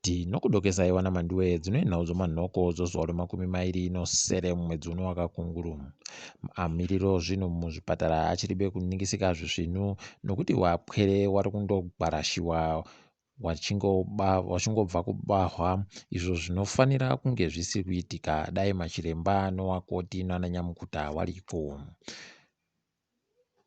Tinokudokesai wana Manduwe dzino inhau dzomanhoko dzozuva remakumi mairi nosere mumwedzi uno wakakunguru. Mamiriro zvinhu muzvipatara achiribe kuningisika zvisvinu nokuti wapwere wari kundogwarashiwa wachingobva kubahwa izvo zvinofanira kunge zvisiri kuitika dai machiremba nowakoti nananyamukuta wariko.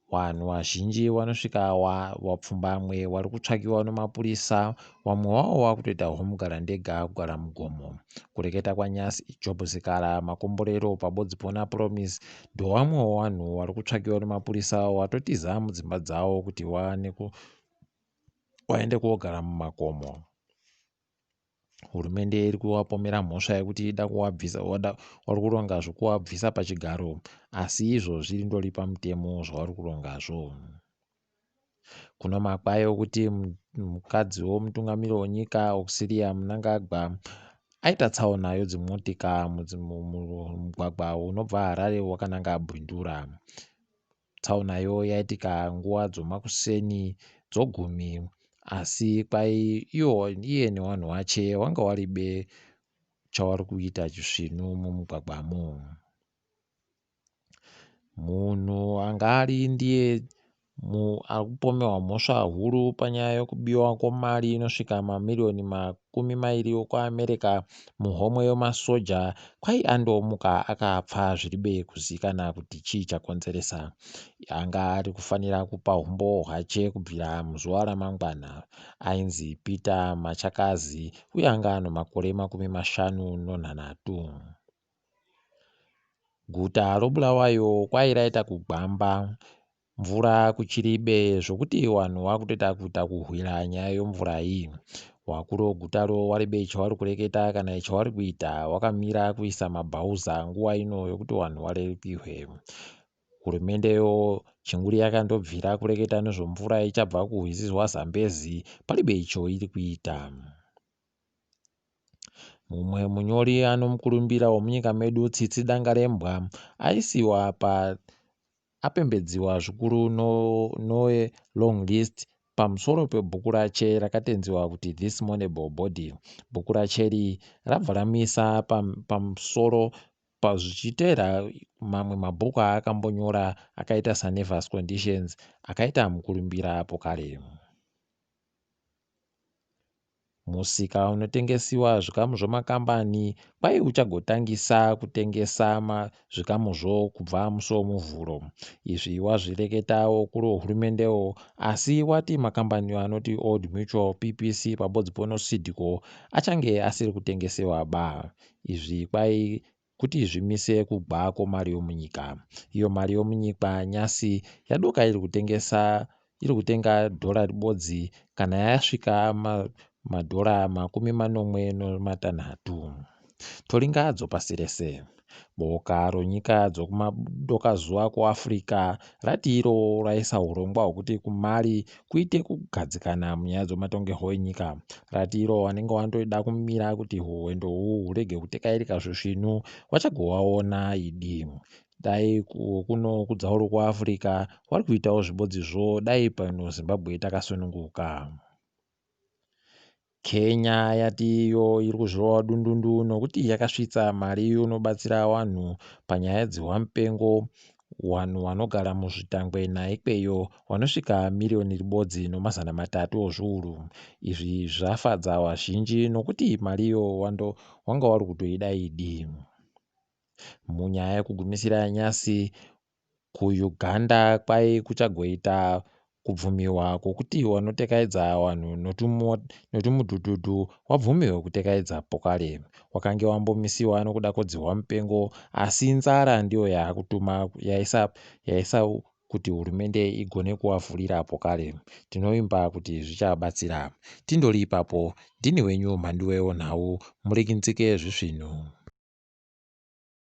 Wanhu wazhinji wanosvika wapfumbamwe wari kutsvakiwa nemapurisa, wamwe wawo wakutoita hwomugarandega kugara mugomo. Kureketa kwaNyasi, Job Sikhala, Makomborero pabodzi pona Promise ndowamwewo wanhu wari kutsvakiwa nemapurisa watotiza mudzimba dzawo kuti waende kogara mumakomo. Hurumende iri kuvapomera mhosva yekuti ida kuvabvisa vari kuronga zvekuvabvisa pachigaro asi izvo zviri ndori pamutemo zvavari kurongazvo. Kuno makwai okuti mukadzi womutungamiri wenyika Auxilia Mnangagwa aita tsaona yodzimotika mumugwagwa unobva Harare wakananga Bindura. Tsaonayo yaitika nguva dzomakuseni dzogumi asi kwai iye nevanhu vache wanga waribe chawari kuita chisvinu mumugwagwamo. Munhu anga ari ndiye ari kupomerwa mhosva huru panyaya yokubiwa kwemari inosvika mamiriyoni 20 okuAmerica muhomwe yemasoja kwai andomuka akapfa zviribe kuzivikanwa kuti chii chakonzeresa. Anga ari kufanira kupa humbowo hwache kubvira muzuva ramangwana. Ainzi Peter Machakazi uye anga ane makore 53. Guta roBulawayo kwai raita kugwamba mvura kuchiribe zvokuti vanhu vakutoita kuita kuhwira nyaya yomvura iyi. Wakuru wegutaro waribe chawari kureketa kana chawari kuita wakamira kuisa mabhauza nguva ino yokuti vanhu varerukirwe. Hurumendeyo chinguri yakandobvira kureketa nezvemvura ichabva kurwizi rwaZambezi paribe icho iri kuita. Mumwe munyori anomukurumbira wemunyika medu Tsitsi Dangarembwa aisiwa pa apembedziwa zvikuru noWelong List pamusoro pebhuku rache rakatenziwa kuti This Mournable Body. Bhuku racheri rabva ramisa pamusoro zvichiteera mamwe mabhuku aakambonyora akaita saNervous Conditions akaita mukurumbira apo kare. Musika unotengesiwa zvikamu zvemakambani kwai uchagotangisa kutengesa zvikamuzvo kubva musi weMuvhuro. Izvi wazvireketawo kuri hurumendewo asi wati makambani anoti Old Mutual, PPC pabodzi pono Seed Co achange asiri kutengesewa ba. Izvi kwai kuti zvimise kugwa kwemari yomunyika. Iyo mari yomunyika nyasi yadoka iri kutengesa iri kutenga dhora ribodzi kana yasvika madhora 76. Toringa dzopasi rese. Boka ronyika dzokumadokazuva kuAfrica rati iro raisa hurongwa hwekuti kuMali kuite kugadzikana munyaya dzematongerwo enyika. Rati iro vanenge vandoda kumira kuti hwendo uhu hurege kutekairika zvisvinu vachagovaona idi. Dai kuno kudzauro kuAfrica vari kuitawo zvibodzizvo dai pano Zimbabwe takasununguka. Kenya yati iyo iri kuzvirova dundundu nokuti yakasvitsa mari inobatsira vanhu panyaya dzehwamupengo vanhu vanogara muzvitangwena ikweyo vanosvika miriyoni ribodzi nomazana matatu ozviuru. Izvi zvafadza vazhinji nokuti mari iyo wanga wari kutoida idi. Munyaya yekugumisira yanyasi, kuUganda kwai kuchagoita kubvumiwa kwokuti wanotekaidza wanhu notumudhudhudhu wabvumiwe kutekaidza pokale. Wakange wambomisiwa nokuda kwedzihwa mupengo asi nzara ndiyo yaakutuma yaisa, yaisa kuti hurumende igone kuwavhurira pokale. Tinovimba kuti zvichabatsira. Tindori ipapo, ndini wenyu Mhanduwe Nhau, murikinzike zvisvinu.